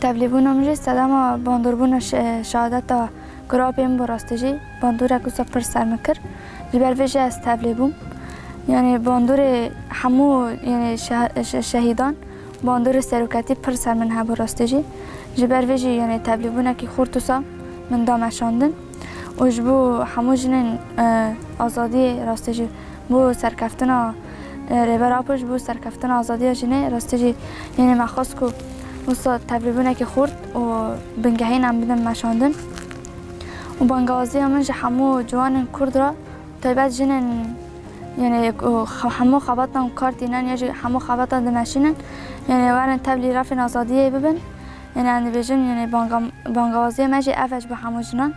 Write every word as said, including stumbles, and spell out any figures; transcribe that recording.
Tevlîbûna min jî sedema bandorbûna şe-, şehadeta ku rabê min bû rastî jî bandorek wisa pir ser min kir. Ji ber vê jî ez tevlî bûm. Yanî bandorê hemû, yanî şe-, şe-, şehîdan bandorê seroketî pir ser min hebû rastî jî. Ji ber vê jî, yanî tevlîbûnekî xurt wisa min da meşandin. Û ji bo hemû jinên, e, azadiyê rastî jî, bo serkeftina, e, Rêber Apo, ji bo serkeftina azadiya jinê rastî jî, yanî me xwest ku wisa tevlîbûnekî xurt û bingehîn em bidin meşandin. Û bangawaziya min ji hemû ciwanên Kurd re, taybet jinên, yanî ku xe-, hemû xebatan kar tînin ya jî hemû xebatan dimeşînin, yanî werin tevlî refên azadiyê bibin. Yanî em dibêjin, yanî banga-, bangawaziya me jî ev e ji bo hemû jinan.